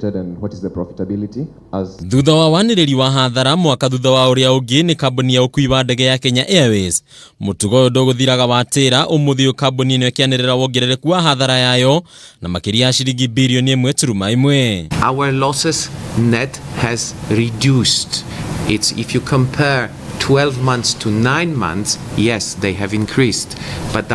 And what is the profitability as Thutha wa wanĩrĩri wa hathara mwaka thutha wa ũrĩa ũngĩ nĩ kambuni ya ũkui wa ndege ya Kenya Airways, mũtugo ũyũ ndũgũthiraga watĩra. Ũmũthĩ ũyũ kambuni ĩno ĩkĩanĩrĩra wongerereku wa hathara yayo na makĩria ya ciringi birioni 1.1. Our losses net has reduced. It's if you compare 12 months to 9 months, yes, they have increased. But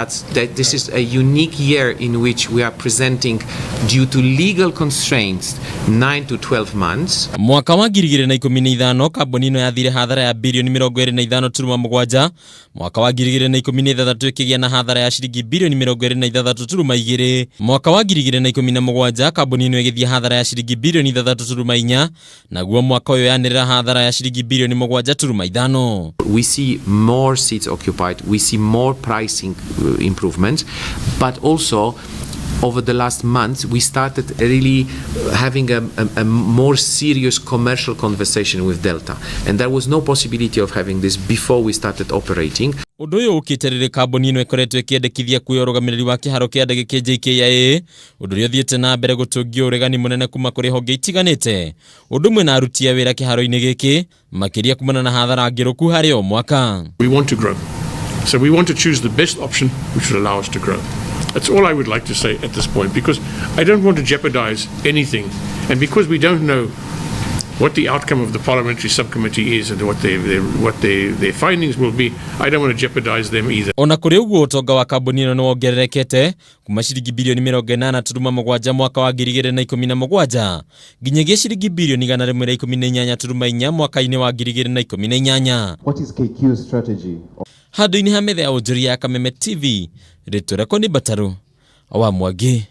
this is a unique year in which we are presenting, due to legal constraints, 9 to 12 months. Mwaka wa 2015 kambuni ĩno yathire hathara ya birioni 25.7. Mwaka wa 2016 ĩkĩgĩa na hathara ya ciringi birioni 26.2. Mwaka wa 2017 kambuni ĩno ĩgĩthiĩ hathara ya ciringi birioni 6.4, naguo mwaka ũyũ yanĩrĩra hathara ya ciringi birioni 7.5. We see more seats occupied, we see more pricing improvements, but also over the last months we started really having a more serious commercial conversation with Delta, and there was no possibility of having this before we started operating. Ũndũ ũyũ ũkĩte rĩrĩ kambuni ĩno ĩkoretwo ĩkĩendekithia kuoya ũrũgamĩrĩri wa kĩharo kĩa ndege kĩa JKIA, ũndũ ũrĩa ũthiĩte na mbere gũtũngio ũregani mũnene kuma kũrĩ honge itiganĩte, ũndũ ũmwe na aruti a wĩra kĩharo-inĩ gĩkĩ, makĩria kumana na hathara ngĩrũku harĩ o mwaka. We want to grow. So we want to choose the best option which will allow us to grow. That's all I would like to say at this point, because I don't want to jeopardize anything. And because we don't know what the outcome of the parliamentary subcommittee is and what their findings will be, I don't want to jeopardize them either. Ona kũrĩ ũguo, ũtonga wa kambuni ĩno nĩ wongererekete kuma ciringi birioni 80.7 mwaka wa 2017 nginyagia ciringi birioni 118.4 mwaka-inĩ wa 2018. What is KQ's strategy? Handũ-inĩ ha metha ya ũnjũria ya Kameme TV, rĩtwa rĩakwa nĩ Mbatarũ wa Mwangi.